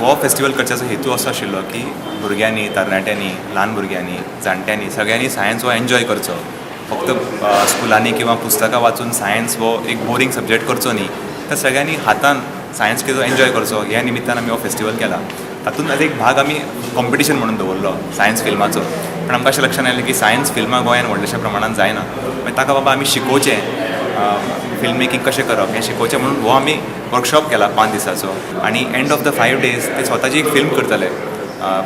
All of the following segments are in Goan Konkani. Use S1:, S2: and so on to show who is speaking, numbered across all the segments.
S1: हो फेस्टिवल करच्याचो हेतू असो आशिल्लो की भुरग्यांनी, तरणाट्यांनी, ल्हान भुरग्यांनी, जाणट्यांनी, सगळ्यांनी सायन्स हो एन्जॉय करचो. फक्त स्कुलांनी किंवा पुस्तकां वाचून सायन्स हो एक बोरींग सब्जेक्ट करचो न्ही, तर सगळ्यांनी हातान सायन्स कितें एन्जॉय करचो ह्या निमित्तान आमी हो फेस्टिवल केला. तातूंत आतां एक भाग आमी कॉम्पिटिशन म्हणून दवरलो सायन्स फिल्माचो. पण आमकां अशें लक्षांत आयलें की सायन्स फिल्मां गोंयांत व्हडल्याशा प्रमाणान जायना. मागीर ताका बाबा आमी शिकोवचें, फिल्म मेकींग कशें करप हें शिकोवचें म्हणून हो आमी वर्कशॉप केला 5 दिसाचो आनी end of the 5 days ते स्वताची एक फिल्म करतले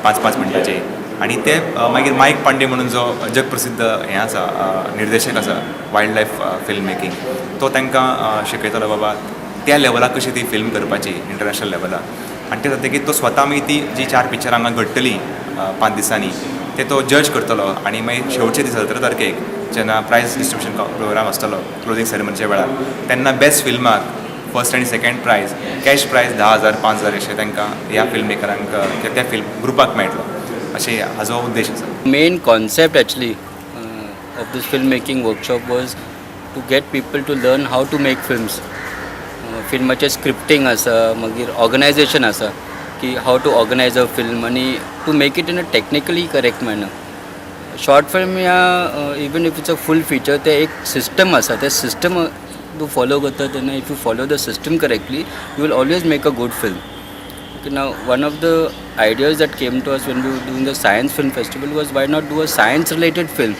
S1: 5-5 मिनटाची आनी ते मागीर मायक पांडे म्हणून जो जगप्रसिद्ध हें आसा, निर्देशक आसा वायल्ड लायफ फिल्म मेकींग, तो तांकां शिकयतलो बाबा त्या लेवलाक कशी ती फिल्म करपाची, इंटरनॅशनल लेवलाक. आनी ते जातकीर तो स्वता मागीर ती जी चार पिक्चरां हांगा घडटलीं 5 दिसांनी, ते तो जज करतलो आनी मागीर शेवटच्या दिसा 17 तारखेक जेन्ना प्रायज डिस्ट्रिब्युशन प्रोग्राम आसतलो क्लोजींग सेरेमनीच्या वेळार, तेन्ना बेस्ट फिल्माक फर्स्ट आनी सेकंड प्रायज, कॅश प्रायज 10,000, 5,000 अशें तांकां ह्या फिल्म मेकरांक किंवा त्या फिल्म ग्रुपाक मेळटलो अशें हाजो उद्देश आसा.
S2: Main concept actually of this filmmaking workshop was to get people to learn how to make films. फिल्माचें स्क्रिप्टींग आसा, मागीर ऑर्गनायजेशन आसा की how to organize a film आनी to make it in a technically correct manner. Short film या even if it's a full feature, ते एक सिस्टम आसा. ते सिस्टम तूं फॉलो करता तेन्ना, if you follow the system correctly, you will always make a good film. Okay, now one of the ideas that came to us when we were doing the science film festival was, why not do a science related film?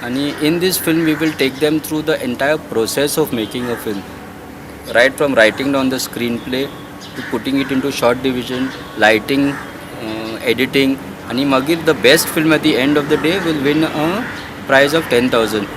S2: And in this film we will take them through the entire process of making a film, right from writing down the screenplay to putting it into shot division, lighting, editing, and मागीर the best film at the end of the day will win a prize of 10,000.